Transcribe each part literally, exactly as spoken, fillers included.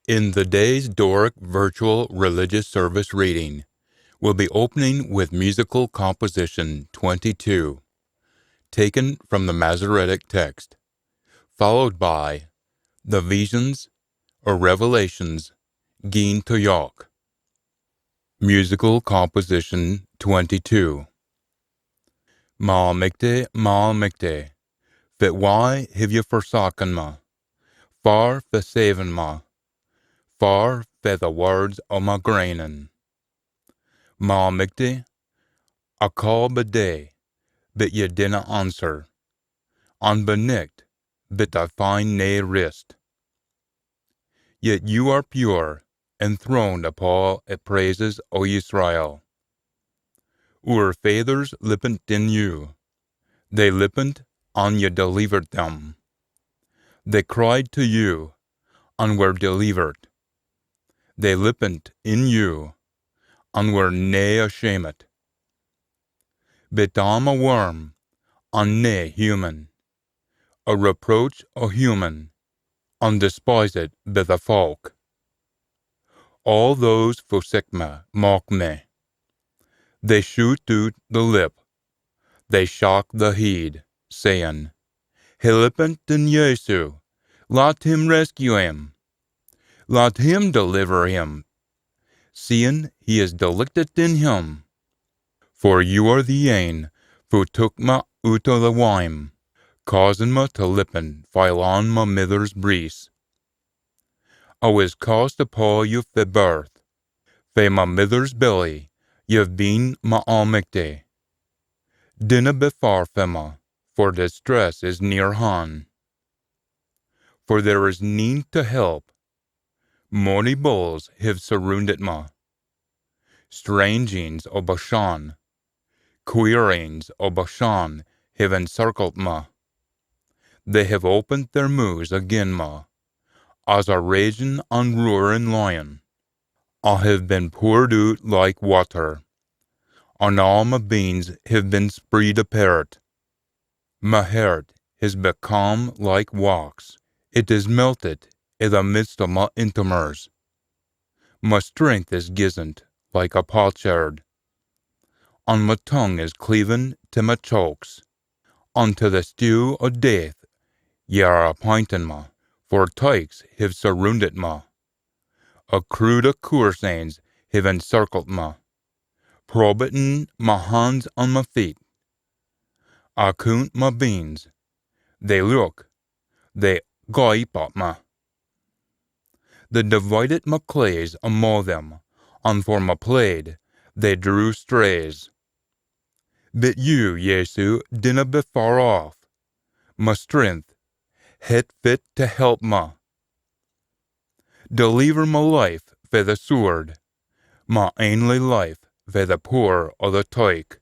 In the day's Doric virtual religious service reading, we'll be opening with musical composition twenty-two, taken from the Masoretic text, followed by the visions or revelations gien to Jock. Musical composition twenty-two. Ma Almichty, ma Almichty, fit wye hiv ye forsaken me? Far fae savin me, far fae the words o my groanin. Ma Almichty, I call by day, but ye dinna answer, an by nicht, but I find nae rest. Yet you are pure, enthroned upo the praises o Israel. Oor faithers lippent in you. They lippent, an ye delivered them. They cried to you, an were delivered. They lippent in you, an were nae ashamed. But I'm a worm, an nae human, a reproach o human, an despised by the folk. All those fa seek me mock me. They shoot oot the lip, they shak the heid, sayin, "He lippent in Jesu, lat him rescue him, lat him deliver him, seein he is delichtit in him." For you are the ane fa took me oot o the wime, causin me to lippen file on my mither's breist. I wis cast upo you fae birth, fae my mither's belly ye've been, ma Almichty. Dinna be far fae me, for distress is near han. For there is neen to help. Mony bulls hiv surroondit me. Strangins o Bashan, queerins o Bashan hiv encircled me. They hiv opened their moos agin me, as a ragin an roarin lion. I hiv been poored oot like water, an aa my beens hiv been spreed apart. My hert his become like wax, it is melted i the midst o my intimmers. My strength is gizzent like a potsherd, an my tongue is cleaven to my chokes. Unto the stew o death ye are appintin me, for tykes hiv surroondit me. A crood o coorse anes hiv encircled me, probitin my hans an my feet. I coont my beens, they look, they gape at me. They divided my claes amo them, an for my plaid they drew straes. But you, Jesu, dinna be far aff. My strength, het fit to help me. Deliver my life fae the sword, my ainly life fae the pooer o the tyke.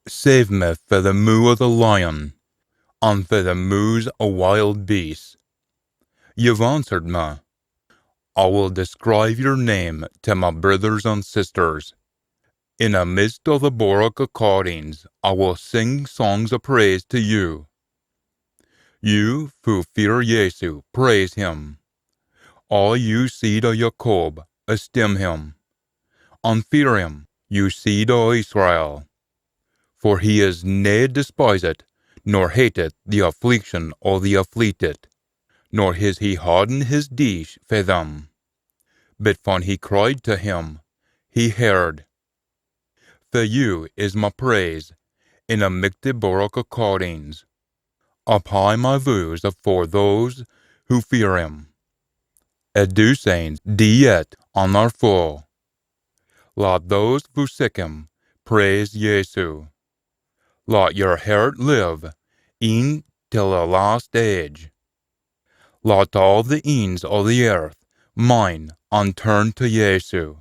Save me fae the moo o the lion, an fae the moos o wild beasts. You've answered me. I will describe your name to my brothers an sisters. In the midst o the borough accordings, I will sing songs o praise to you. You fa fear Jesu, praise him. Aa you seed o Jacob, esteem him. An fear him, you seed o Israel. For he is nae despised, nor hated the affliction o the afflicted, nor his he hodden his dish fae them. But fan he cried to him, he heard. Fae you is my praise, in a michty borough accordings. I pey my vows afore those who fear him. A douce anes dee it an are full. Lat those fa seek him praise Jesu. Lat your hert live, een till the last age. Lat aa the eens o the earth mind an turn to Jesu.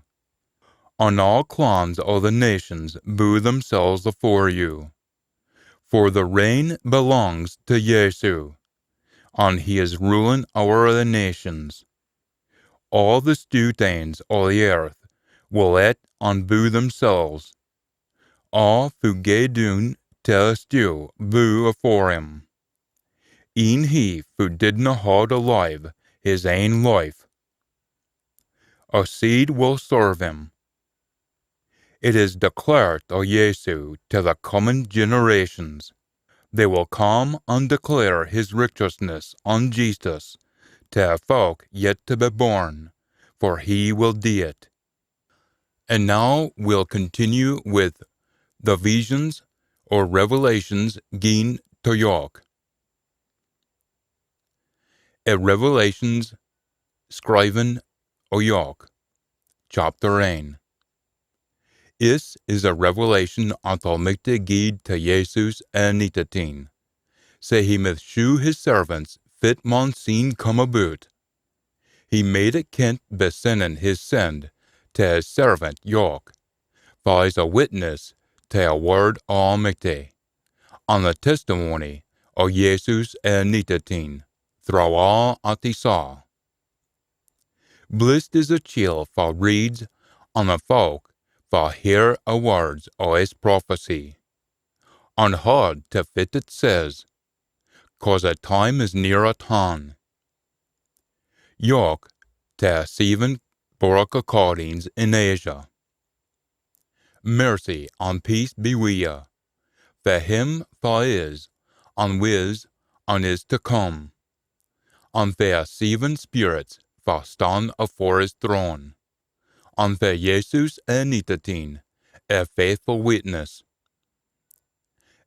An aa clans o the nations boo themsels afore you. For the reign belongs to Jesu, an he is rulin ower the nations. Aa the stoot anes o the earth will et an boo themsels. Aa fa gae doon to the stew boo afore him. Een he fa didna haud alive his ain life, A seed will serve him. It is declared o Jesu to the comin generations. They will come and declare his richteousness and justice to a folk yet to be born, for he will dee it. And now we'll continue with the visions or revelations gien to Jock. A revelations scriven o Jock, chapter ane. Is is a revelation at Almichty gied to Jesus a Anointit een, sae he mith shew his servants fit maun seen come aboot. He made it kent by sendin his send to his servant Jock, for he's a witness to a word o Almichty, and the testimony o Jesus a Anointit een, throwe aa at he saw. Blissed is a chiel fa reads, and the folk fa hear a words o his prophecy, and haud to fit it says, cause a time is near at han. Jock to a seven borough accordings in Asia. Mercy and peace be wi ye, fae him fa is, and wis, and is to come, and fae a seven spirits fa stan afore his throne, and fae Jesus a Anointit een, a faithful witness,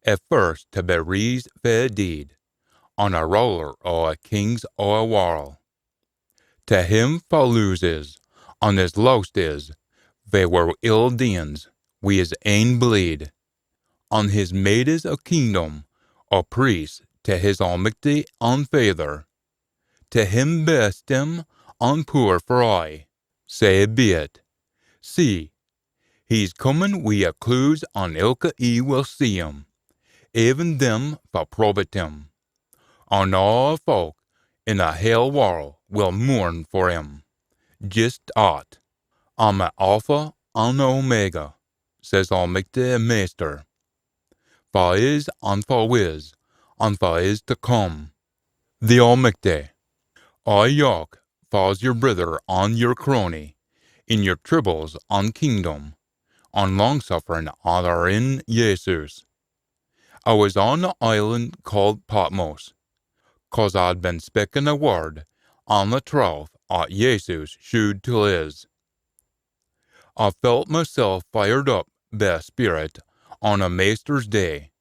a first to be raised fae deid, and a ruler o a kings o a warl. To him fa loes is, and is loosed is, fae wir ill deeins, wi his ain bleed, and his made is a kingdom o priests to his Almichty and Faither. To him be esteem and pooer for aye, sae be it. See, he's comin wi a cloods and ilka ee will see him, even them fa probbit him. And aa folk in a hale warl will mourn for him. Jist at, I'm a Alpha and Omega, says Almichty a Maister, fa is and fa wis, and fa is to come. The Almichty, I Jock, fa's your brither and your crony, in your tribbles and kingdom, and long-suffering at are in Jesus. I wis on a island called Patmos, cause I'd been speaking a word on the troth at Jesus shewed to is. I felt mysel fired up by a spirit on a Maister's day,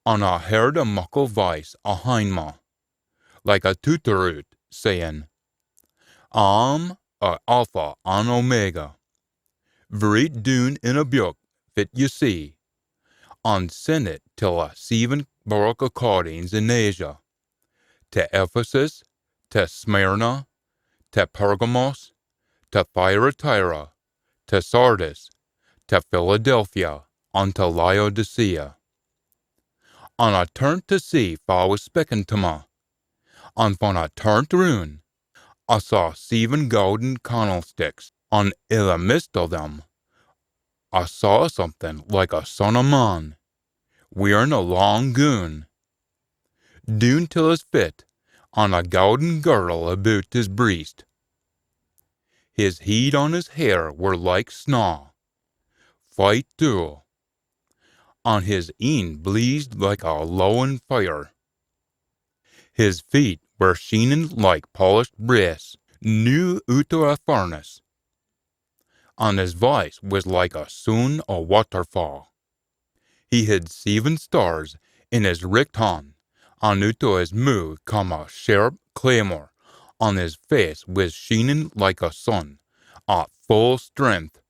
and I heard a muckle voice ahind me, like a tooteroot, saying, I'm a Alpha and Omega. Vreet doon in a book fit ye see, and send it till a seven borough accordings in Asia, to Ephesus, to Smyrna, to Pergamos, to Thyatira, to Sardis, to Philadelphia, and to Laodicea. And I turned to see fa wis speaking to me. And fan I turned roon, I saw seven gowden candlesticks, and i the midst o them I saw something like a son o man, wearing a long goon, doon till his fit, and a gowden girdle aboot his breist. His heid and his hair were like snaw, fite too, and his een bleezed like a lowing fire. His feet were sheening like polished brass, new oot o a furnace, and his voice wis like a soon o waterfaa. He hid seven stars in his richt han, and oot o his moo cam a sharp claymore, and his face wis sheening like a sun, at full strength.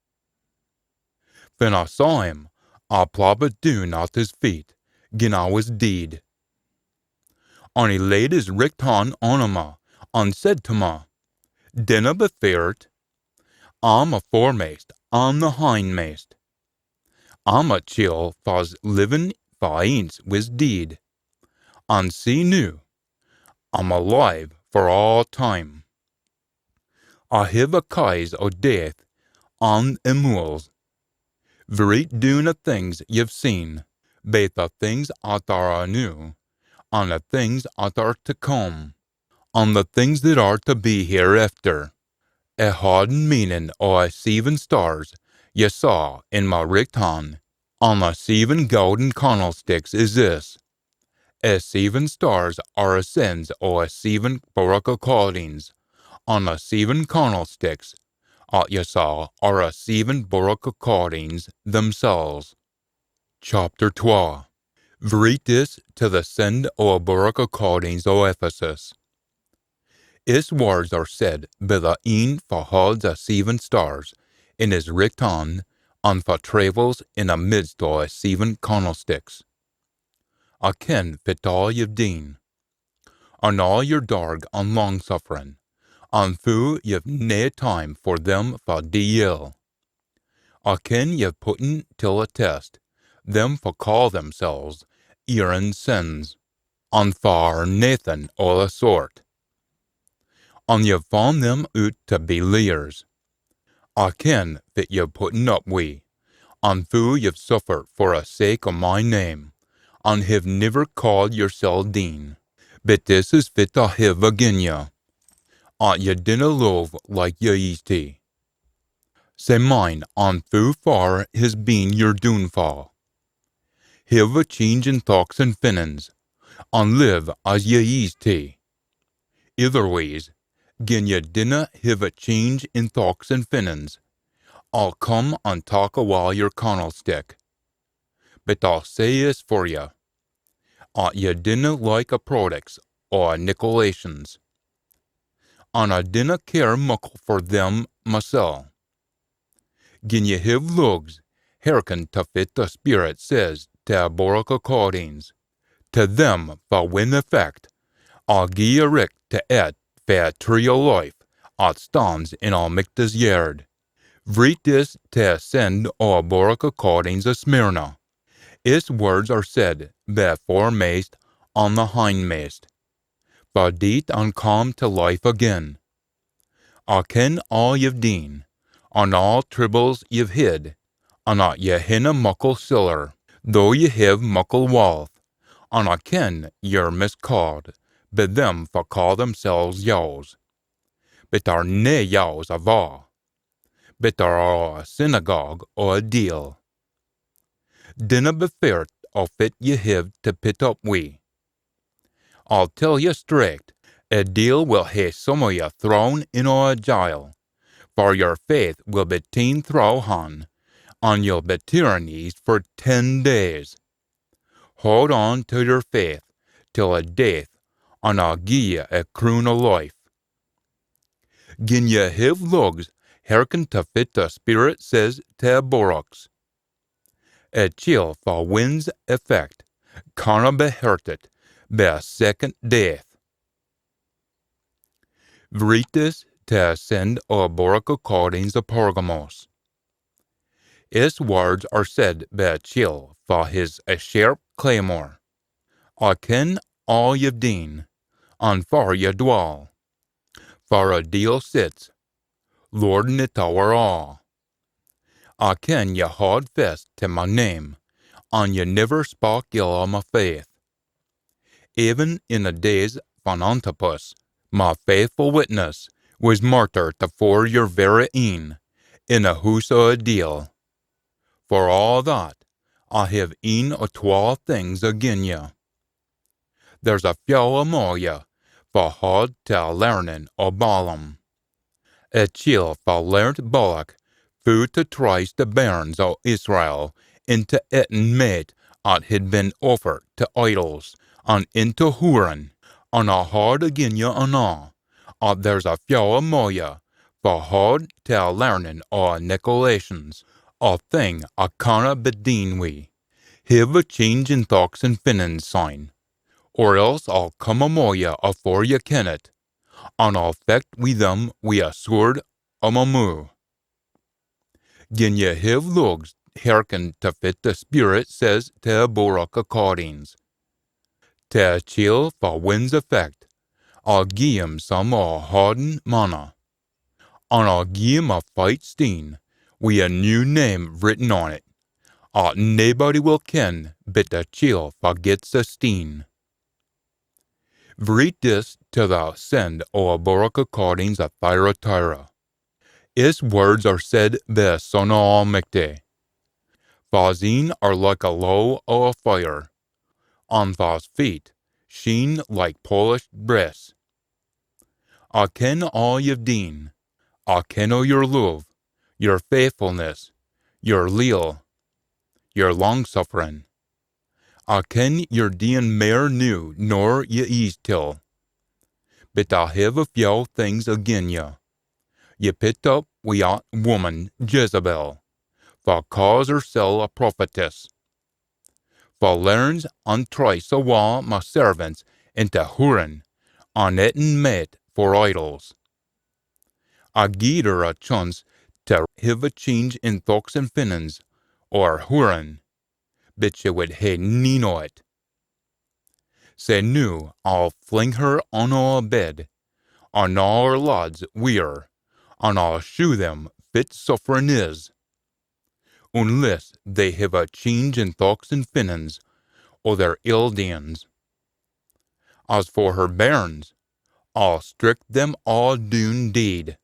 Fan I saw him, I ploppit doon at his feet, gin I wis deid. And he laid his richt han on me, and said to me, Dinna be feart, I'm a foremaist and the hindmaist. I'm a chiel fa's living fa aince wis deid, and see noo, I'm alive for aa time. I hiv a keys o death and a mools. Vreet doon a things ye've seen, baith a things at are noo, and a things at are to come, and the things that are to be hereafter. A hodden meanin o a seven stars ye saw in ma richt han, an a seven gowden cannelsticks is this. A seven stars are a sins o a seven boorach o cordins, an a seven cannelsticks at ye saw are a seven boorach o cordins themsels. Chapter twa. Vreet this tae the send o a boorach o cordins o Ephesus. Is words are said by the een fa hauds a seven stars in his richt han, an fa traivels in a midst o a seven cannelsticks. A ken fit aa ye've deen, an aa yer darg an lang-sufferin, an foo ye've nae time for them fa dee ill. A ken ye've putten till a test them fa caa themsels yer ain sins, an fa are naethin o the sort. An ye've fun them oot tae be leears. A ken fit ye've putten up wi, an foo ye've suffert for a sake o my name, an hiv niver caaed yersel deen. But this is fit A hiv agin ye, at ye dinna love like ye eest tae. Sae mind on foo far his been yer doonfa. Hiv a change in thochts an feelins, an live as ye eest tae. Itherwise, gin ye dinna hiv a change in thochts an feelins, I'll come an tak awa yer cannelstick. But I'll say this for ye, at ye dinna like a products o a Nicolaitans. An I dinna care muckle for them masel. Gin ye hiv lugs, hearken tae fit the Spirit says tae a boorach o cordins. Tae them fa win the fecht, I'll gie a richt tae ait fae a tree o life at stands in Almichty's yard. Vreet this tae a send o a boorach o cordins o Smyrna. Is words are said by a foremaist an the hindmaist, fa deet an come tae life again. I ken aa ye've deen, an aa tribbles ye've hid, an at ye hinna muckle siller, though ye hiv muckle walth, an I ken ye're miscaaed by them fa caa themsels Jews, but are nae Jews ava, but are o a synagogue o a deil. Dinna be feart o fit ye hiv tae pit up wi. I'll tell ye straicht, a deil will hae some o ye thrown in o a jile, for yer faith will be teen throwe han, an ye'll be tyrannised for ten days. Haud on tae yer faith till a death, an I'll gie ye a croon o life. Gin ye hiv lugs, hearken tae fit the Spirit says tae a boorachs. A chiel fa wins a fecht canna be hurtit by a second death. Vreet this tae a send o a boorach o cordins o Pergamos. Is words are said by a chiel fa his a sharp claymore. I ken aa ye've deen, an far ye dwall, far a deil sits, lordin it ower aa. I ken ye haud fast tae my name, an ye niver spak ill o my faith. Even in the days fan Antipas, my faithful witness, wis martyrt afore yer verra een, in a hoose o a deil. For aa that, I hiv een or twa things agin ye. There's a fyow amo ye fa haud tae a learnin o Balaam, a chiel fa learnt Balak foo tae trice the bairns o Israel intae aitin maet at hid been offered tae idols, an intae hoorin, an I haud agin ye an aa, at there's a fyow amo ye fa haud tae a learnin o a Nicolaitans, a thing I canna be deen wi. Hiv a change in thochts an feelins syne, or else I'll come amo ye afore ye ken it, an I'll fecht wi them wi a sword o my moo. Gin ye hiv lugs, hearken tae fit the Spirit says tae a boorach o cordins. Tae a chiel fa wins a fecht, I'll gie him some o a hodden manna, an I'll gie him a fite steen wi a new name vritten on it, at naebody will ken but the chiel fa gets a steen. Vreet this tae the send o a boorach o cordins o Thyatira. Is words are said by a son o Almichty. Fa's een are like a lowe o a fire, an fa's feet sheen like polished brass. I ken aa ye've deen. I ken o your love, your faithfulness, your leal, your long-suffering. I ken ye're deein mair noo nor ye eesed till. But I hae a fyow things agin ye. Ye pit up wi at woman Jezebel, fa caas hersel a prophetess. Fa learns an trice awa my servants intae hoorin an ettin mait for idols. I gied her a chance tae hae a change in thochts an feelins o her hoorin, but she wid hae neen o it. Sae noo I'll fling her on a bed, an aa her lads wi her, an I'll shew them fit sufferin is, unless they hae a change in thochts an feelins o their ill deeins. As for her bairns, I'll strick them aa doon deid.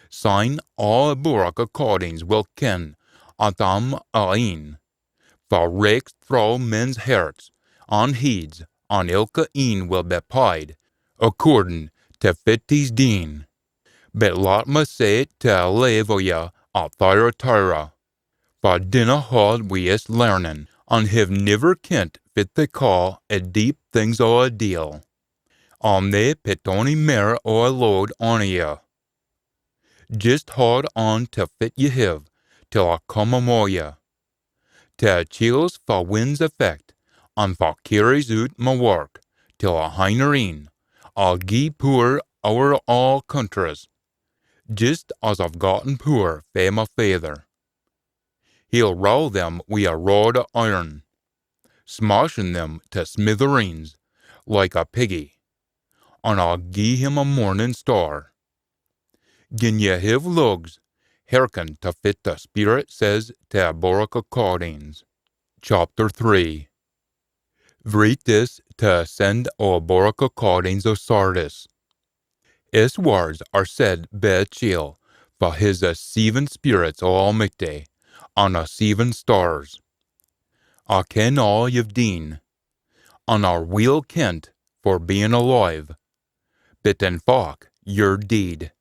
Syne aa a boorach o cordings will ken at I'm a een, fa reiks throwe men's herts an heids, an ilka een will be peyed accordin tae fit he's deen. But lat me say tae a lave o ye at Thyatira, fa dinna haud wi is learnin, an hae niver kent fit they caa a deep things o a deil, I'll nae pit ony mair o a load on ye. Jist haud on tae fit ye hae, till I come amo ye. Tae a chiels fa wins a fecht, an fa cairries oot my wark till a hinner een, I'll gie pooer ower aa countries, jist as I've gotten pooer fae my faither. He'll rowle them wi a rod o iron, smashin them tae smithereens like a piggy, an I'll gie him a mornin star. Gin ye hae lugs, hearken tae fit the Spirit says tae a boorach o cordings. Chapter three. Vreet this tae a send o a boorach o cordings o Sardis. Is words are said by a chiel fa his a seeven spirits o Almichty, an a seeven stars. I ken aa ye've deen, an are weel kent for bein alive, but in fac ye're deid.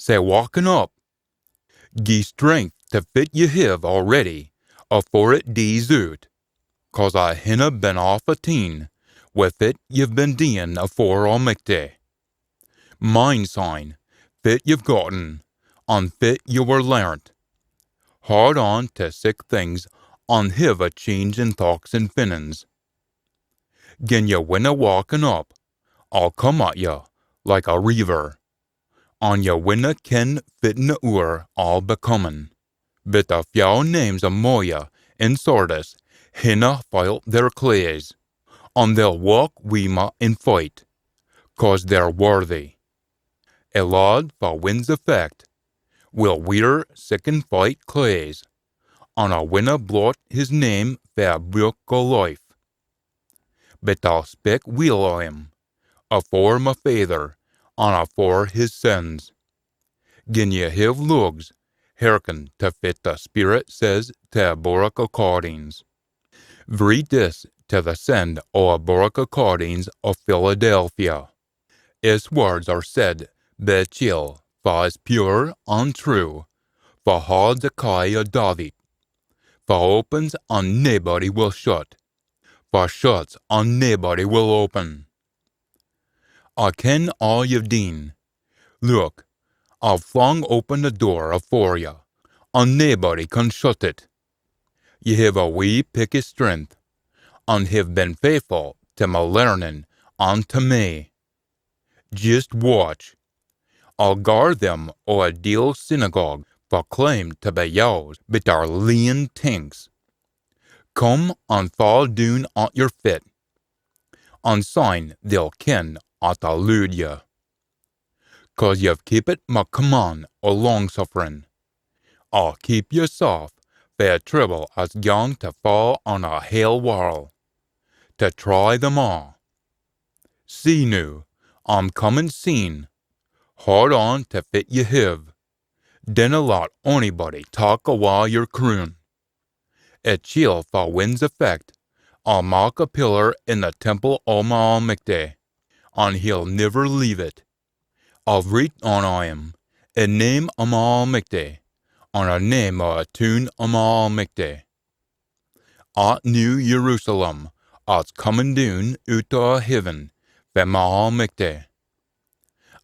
Sae waken up, gie strength tae fit ye hae already, afore it dees oot, cause I hinna been aff a teen wi fit ye've been deein afore Almichty. Mind syne fit ye've gotten, an fit ye were learnt. Haud on tae sic things, an hae a change in thochts an feelins. Gin ye winna waken up, I'll come at ye like a reiver, an ye winna ken fittin oor I'll be comin. But a fyow names amo ye in Sardis hinna fylt their claes, an they'll walk wi me in fite, cause they're worthy. A lad fa wins a fecht will weir siccan fite claes, an I winna blot his name fae a book o life. But I'll spik weel o him, afore my faither, an afore his sins. Gin ye hae lugs, hearken tae fit the Spirit says tae a boorach o cordings. Vreet this tae the send o a boorach o cordings o Philadelphia. Is words are said by a chiel fa is pure an true, fa hauds a key o David, fa opens an naebody will shut, fa shuts an naebody will open. I ken aa ye've deen. Look, I've flung open the door afore ye, an naebody can shut it. Ye hae a wee picky strength, an hae been faithfu tae my learnin an tae me. Jist watch. I'll gar them o a deil synagogue fa claim tae be yours, but are leein tinks. Come an faa doon at yer fit, an syne they'll ken at I looed ye. Cause ye've keepit my command o long-sufferin, I'll keep ye safe fae a tribble at's gaun tae faa on a hale warl, tae try them aa. See noo, I'm comin seen. Haud on tae fit ye hiv, Dinna lat onybody tak awa your croon. A chiel fa wins a fecht, I'll mak a pillar in the temple o ma Almichty, an he'll niver leave it. I'll vreet on him a name o ma Almichty, an a name o a toon o ma Almichty. At New Jerusalem, at's comin doon oot o heaven fae ma Almichty.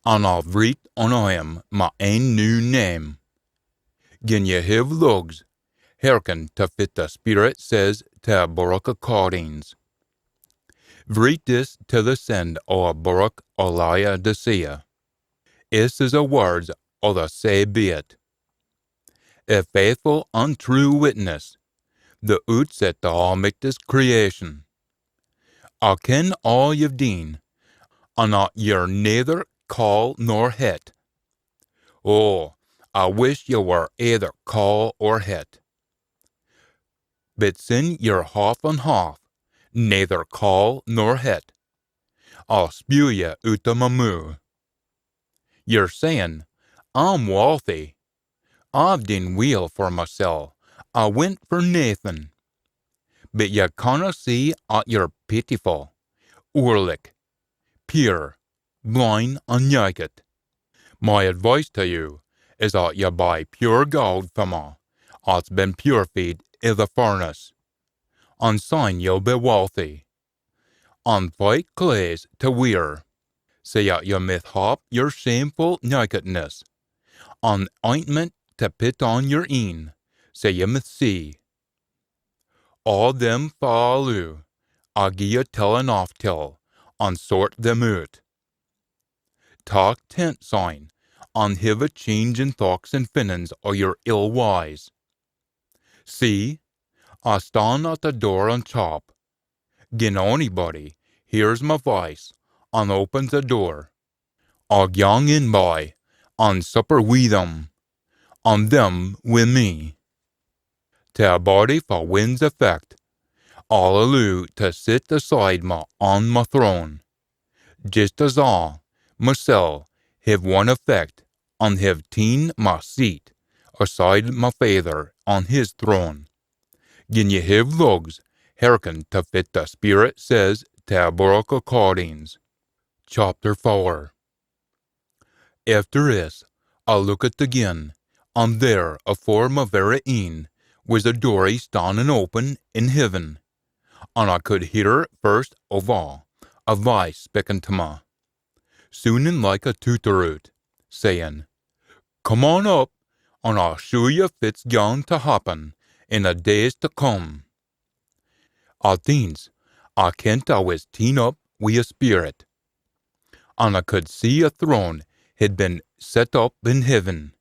An I'll vreet on him ma ain new name. Gin ye hiv lugs, hearken tae fit the Spirit says tae a boorach o cordings. Vreet this tae the send o a boorach o Laodicea. Is is a words o the Sae Be It, a faithful an true witness, the ootset o Almichty's creation. I ken aa ye've deen, an at ye're neither caul nor het. Oh, I wish ye were either caul or het. But sin ye're half an half, neither caul nor het, I'll spew ye oot o ma moo. Ye're sayin, I'm walthy. I've deen weel for masel. I wint for naethin. But ye canna see at ye're pitiful, oorlich, peer, blin an nyakit. My advice tae you is at ye buy pure gowd fae ma, at's been purified i the furnace, an syne ye'll be walthy. An fite claes tae weir, sae at ye mith hap your shameful nyakitness, an ointment tae pit on your een, sae ye mith see. Aa them fa loo, I gie a tellin aff till, an sort them oot. Tak tent syne, an hiv a change in thochts an feelins o your ill wyes. See, I stan at the door an chap. Gin onybody hears ma voice, an opens a door, I'll gyang in by, an supper wi them, an them wi me. Tae a body fa wins a fecht, I'll alloo tae sit aside ma on ma throne, jist as I, masel, hiv won a fecht, an hiv teen ma seat aside ma Faither on his throne. Gin ye hiv lugs, hearken tae fit the Spirit says tae a boorach o cordings. Chapter fower. Efter this, I lookit again, an there, afore ma verra een, wis a doorie stannin open in heaven, an I could hear first o aa a voice spikkin tae ma, soonin like a tooteroot, sayin, Come on up, an I'll shew ye fit's gyan tae happen in the days tae come. At eence, I kent I wis teen up wi a spirit, an I could see a throne hid been set up in heaven,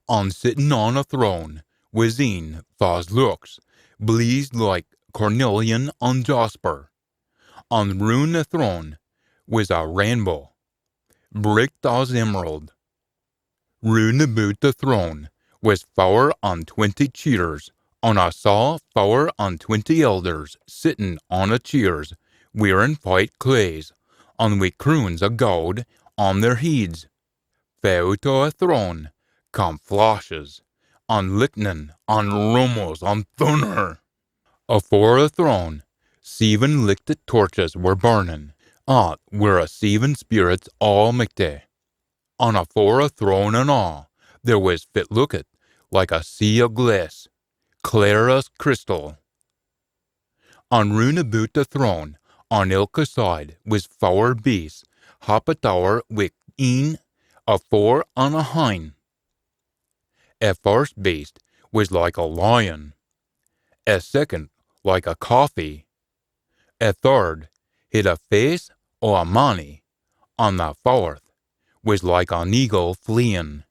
an sittin on a throne wis een fa's leuks bleezed like cornelian an jasper, an roon a throne wis a rainbow, bricht as emerald. Roon aboot the throne wis fower an twenty cheers, an I saw fower an twenty elders sittin on a cheers, wearin fite claes, an wi croons o gowd on their heids. Fae oot o a throne cam flashes, an lichtnin, an rummles, an thunner. Afore a throne, seven lichtit torches were burnin, at were a seven spirits Almichty. An afore a throne an aa, there wis fit lookit like a sea o glass, clear as crystal. An roon aboot the throne, on ilka side, wis fower beasts, happit ower wi een afore an ahin. A first beast wis like a lion, a second like a calfie, a third hid a face o a mannie, an the fourth wis like an eagle fleein.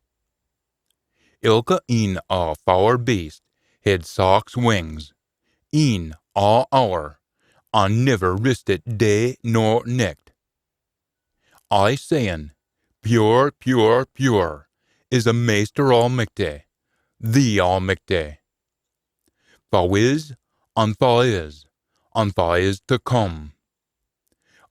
Ilka een o a fower beasts hid sax wings, een aa ower, an niver ristit day nor nicht. Aye sayin, Pure, pure, pure, is a Maister Almichty, the Almichty, fa wis, an fa is, an fa is tae come.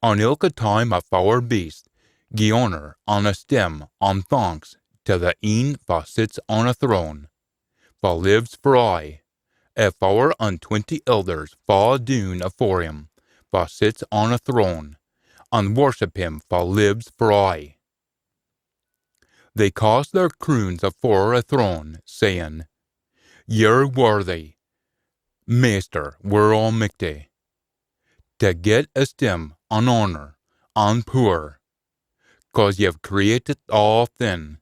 An ilka time a fower beasts gie honour an esteem an thanks tae the een fa sits on a throne, fa lives for aye. E fower an twenty elders fa doon afore him fa sits on a throne, an worship him fa lives for aye. They cast their croons afore a throne, sayin, "Ye're worthy, Maister, wir Almichty, tae get esteem an honour an pooer, cause ye've creatit aathing,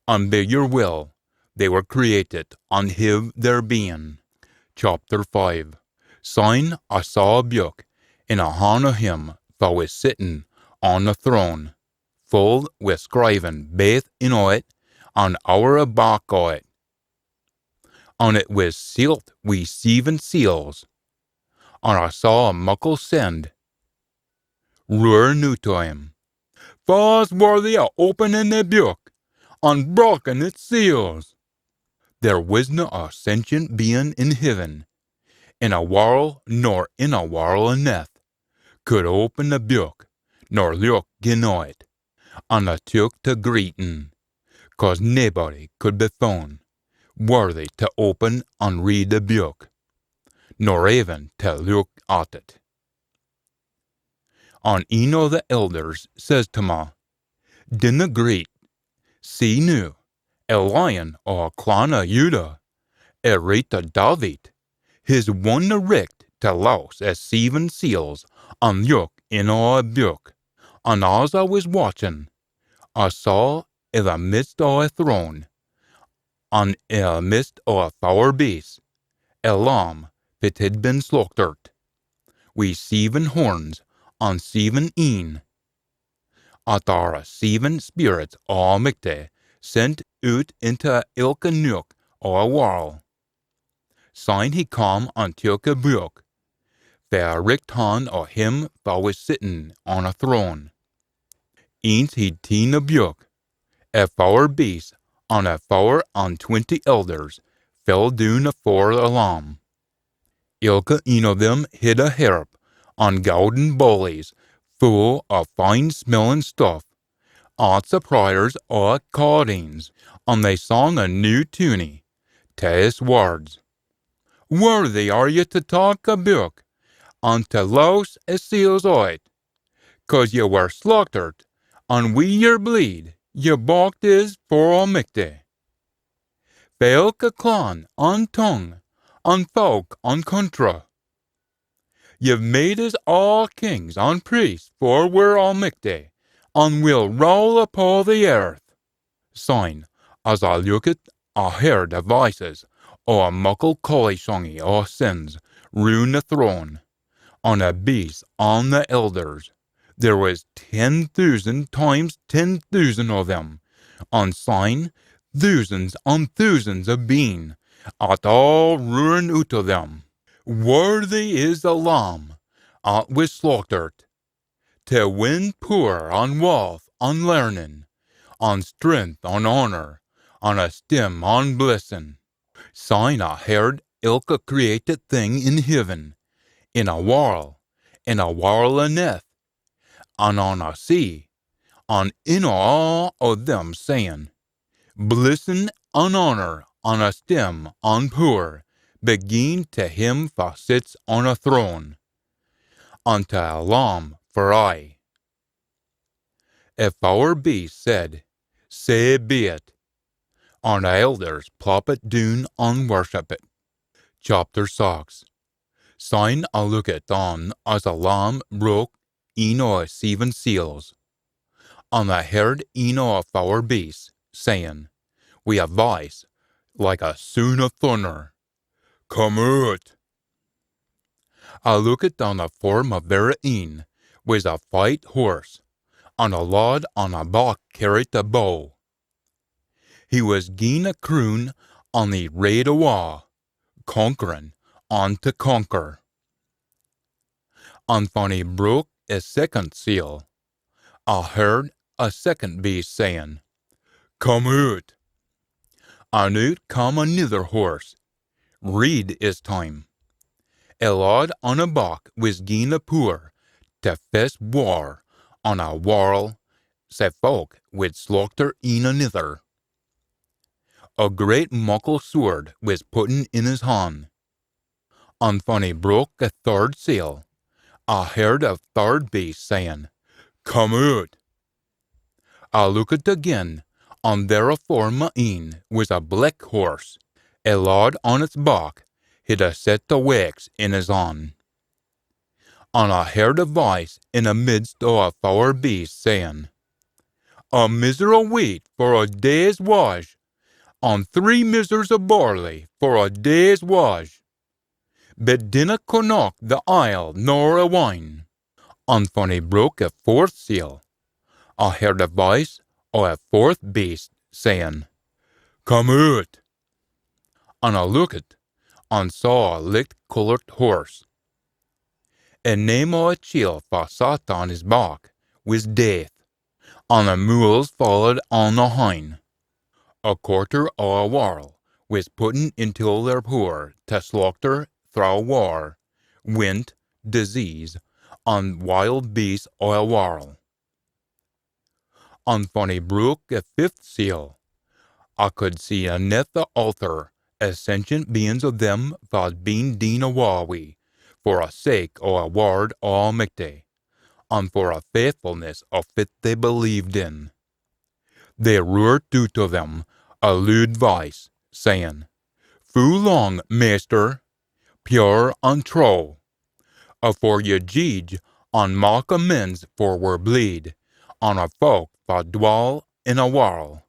an by your will they were creatit an hiv their bein." Chapter five. Syne I saw a beuk in a han o him fa wis sittin on a throne, full wi scrievin baith in o it an ower a back o it, an it wis sealt wi seven seals. An I saw a muckle send roarin oot o him, "Fa's worthy o openin the beuk, an brakkin its seals." There wisna a sentient bein in heaven, in a warl nor in a warl aneth, could open the beuk, nor look gin o it, an I took tae greetin, cause naebody could be foun worthy tae open an read the beuk, nor even tae look at it. An een o the elders says tae ma, "Dinna greet. See noo, a lion o a clan o Judah, a reet o David, his won the richt tae lowse a seven seals an look in o a beuk." An as I wis watchin, I saw i the midst o a throne, an i the midst o a fower beasts, a lamb fit hid been slauchtert, wi seven horns an seven een, at are a seven spirits o Almichty sent oot intae ilka neuk o a warl. Syne he cam an took a beuk fae a richt han o him fa wis sittin on a throne. Eence he'd teen a beuk, a fower beasts an a fower an twenty elders fell doon afore a Lamb. Ilka een o them hid a harp an gowden bowlies fu o fine-smellin stuff, at's a prayers o a caains, an they sang a new tunie, tae iss wirds: "Worthy are ye tae tak a beuk, an tae lowse a seals o it, cause ye were slauchtert, an wi yer bleed ye bocht is for Almichty, fae ilka clan, an tongue, an fowk, an country. Ye've made is aa kings an priests for wir Almichty, an we'll rowle upo the earth." Syne, as I lookit, I heard a voices o a muckle collieshangie o sins roon the throne, an a beasts an the elders. There wis ten thoosand times ten thoosand o them, an syne thoosand an thoosand o bein, at aa roarin oot o them: "Worthy is the Lamb at wis slauchtert, tae win pooer an walth an learnin, an strength an honour, an esteem an blessin." Syne I heard ilka creatit thing in heaven, in a warl, in a warl aneth, an on a sea, an in aa o them sayin: "Blessin an honour an esteem an pooer be gien tae him fa sits on a throne, an tae a Lamb for aye." A fower beasts said, "Sae be it," an a elders ploppit doon an worshippit. Chapter six. Syne I lookit on as a Lamb broke een o a seven seals, an I heard een o a fower beasts sayin, wi a voice like a soon o thunner, "Come oot!" I lookit, an afore ma verra een wis a fite horse, an a lad on a back cairriet a bow. He wis gien a croon, an he rade awa, conquerin an tae conquer. An fan he broke a second seal, I heard a second beast sayin, "Come oot!" An oot cam anither horse, reid is time. A lad on a back wis gien a pooer tae fess war on a warl, sae fowk wid slauchter een anither. a great muckle sword wis putten in his han. An fan he broke a third seal, I heard a third beast sayin, "Come oot!" I lookit again, an there afore ma een wis a black horse, a lad on its back hid a set o waes in his han. An I heard a voice in a midst o a fower beasts sayin, "A mizzer o wheat for a day's wage, an three mizzers o barley for a day's wage, but dinna connach the ile nor a wine." An fan he broke a fourth seal, I heard a voice o a fourth beast sayin, "Come oot!" An I lookit, an saw a licht-coloured horse. A name o a chiel fa sat on his back wis Death, an a mools followed on ahin. A quarter o a warl wis putten intil their pooer tae slauchter throwe war, wint, disease, an wild beasts o a warl. An fan he broke a fifth seal, I could see aneth the altar, a sentient beings o them fa'd been deen awa wi, for a sake o a word o Almichty, an for a faithfulness o fit they believed in. They roart oot o them a lood voice, sayin, "Foo lang, Maister, pure an true, afore ye jeedge an mak amends for wir bleed, an a fowk fa dwall in a warl?"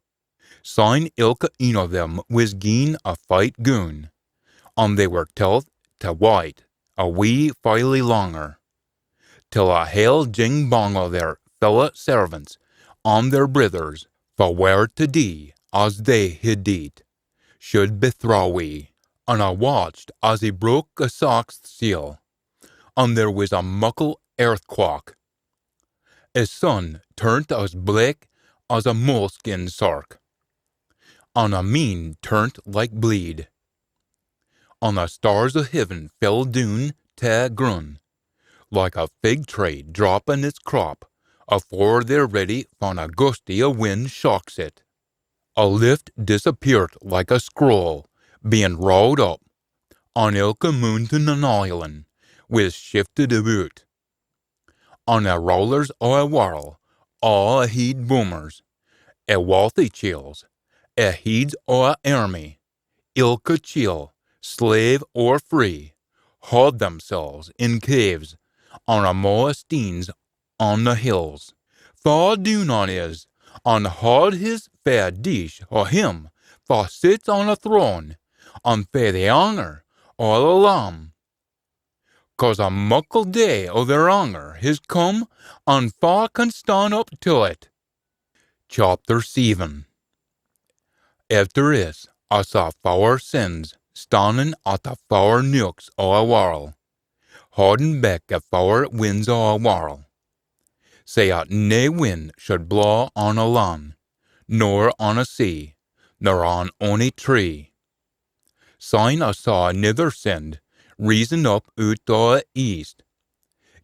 Syne ilka een o them wis gien a fite goon, an they were telt tae wait a wee filie langer, till a hale jing bang o their fella servants an their brithers, fa were tae dee as they hid deet, should be throwe wi. An I watched as he broke a saxth seal, an there wis a muckle earthquak. A sun turnt as black as a moleskin sark, an a meen turnt like bleed, an a stars o heaven fell doon tae grun, like a fig tree droppin its crop afore they're ready fan a gusty o wind shocks it. A lift disappeart like a scroll bein rolled up, an ilka moontain an island wis shifted aboot, an a rulers o a warl, aa a heid bummers, a walthy chiels, a heids o a airmy, ilka chiel, slave or free, hod themsels in caves, an amo a steens on the hills. Fa doon on is, an hod his fa deesh o him fa sits on a throne, an fa the anger o the Lamb. Cause a muckle day o their anger his come, an fa can stan up till it? Chapter seven. Efter is, I saw fower sins stannin at the fower neuks o a warl, haudin back a fower winds o a warl, sae at nae wind should blaw on a lan, nor on a sea, nor on ony tree. Syne I saw anither sin risin up oot o a east,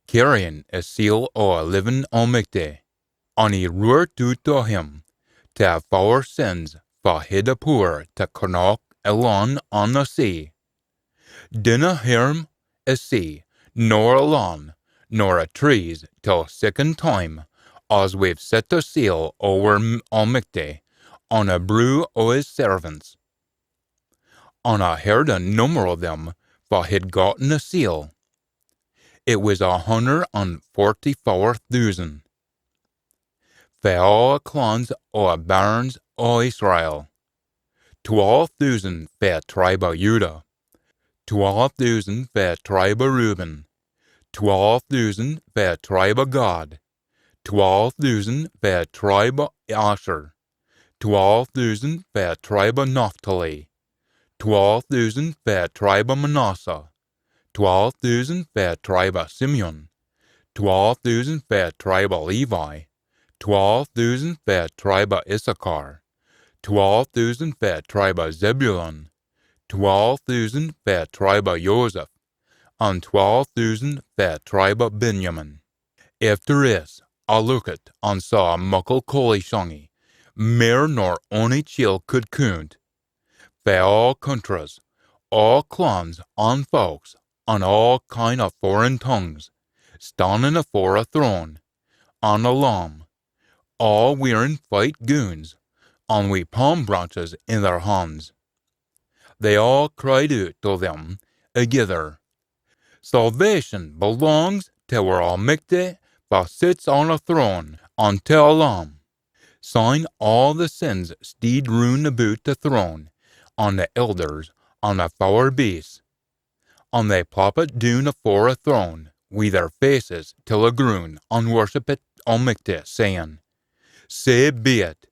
cairryin a seal o a livin Almichty, an he roart oot o him tae a fower sins fa hid a pooer tae connach a lan an a sea, "Dinna hairm a sea, nor a lan, nor a trees till siccan time as we've set a seal o wir Almichty on a broo o his servants." An I heard a nummer o them fa hid gotten a seal. It wis a hunner an forty-fower thoosand, fae aa a clans o a bairns o Israel, twal thoosand fae a tribe o Judah, twal thoosand fae a tribe o Reuben, twal thoosand fae a tribe o Gad, twal thoosand fae a tribe o Asher, twal thoosand fae a tribe o Naphtali, twal thoosand fae a tribe o Manasseh, twal thoosand fae a tribe o Simeon, twal thoosand fae a tribe o Levi, twal thoosand fae a tribe o Issachar, twal thoosand fae a tribe o Zebulun, twal thoosand fae a tribe o Joseph, an twal thoosand fae a tribe o Benjamin. Efter is, I lookit an saw a muckle collieshangie, mair nor ony chiel could coont, fae aa countries, aa clans an fowks, an aa kind o foreign tongues, stannin afore a throne, an a Lamb, aa wearin fite goons, an wi palm branches in their hans. They aa cried oot tae them agither, "Salvation belongs tae wir Almichty fa sits on a throne, an tae a Lamb." Syne aa the sins steed roon aboot the throne, an the elders, an the fower beasts, an they ploppit doon afore a throne wi their faces till a groon, an worshippit Almichty, sayin, "Sae be it.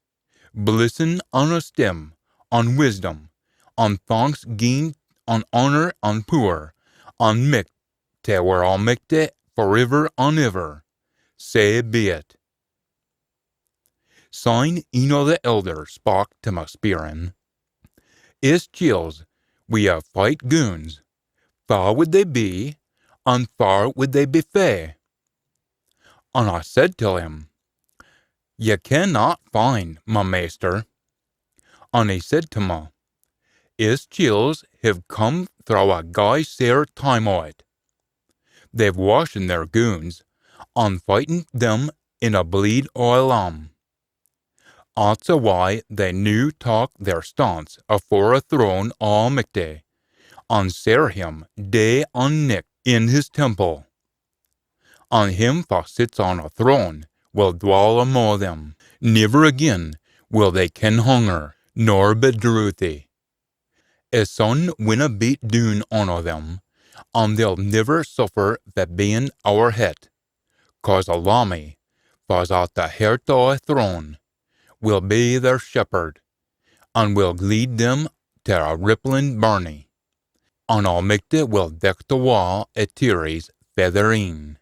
Blissin an esteem, an wisdom, an thanks gien, an honour an pooer, an micht tae wir Almichty for iver an iver. Sae be it." Syne een o the elders spak tae ma speirin, "Is chiels wi a fite goons, fa wid they be, an far wid they be fae?" An I said till him, "Ye ken at fine, ma maister." An he said tae ma, "Is chiels hiv come throwe a gey sair time o't. They've washen their goons, an fighten them in a bleed o a Lamb. At's a wye they noo tak their stance afore a throne o Almichty, an sair him day an nicht in his temple. An him fa sits on a throne will dwall amo them. Niver again will they ken hunger, nor be drouthy. A sun winna beat doon on o them, an they'll niver suffer fae bein owerhet, cause a Lammie, fa's at the hert o a throne, will be their shepherd, an will lead them tae a ripplin burnie, an Almichty will dicht awa a tearies fae their een."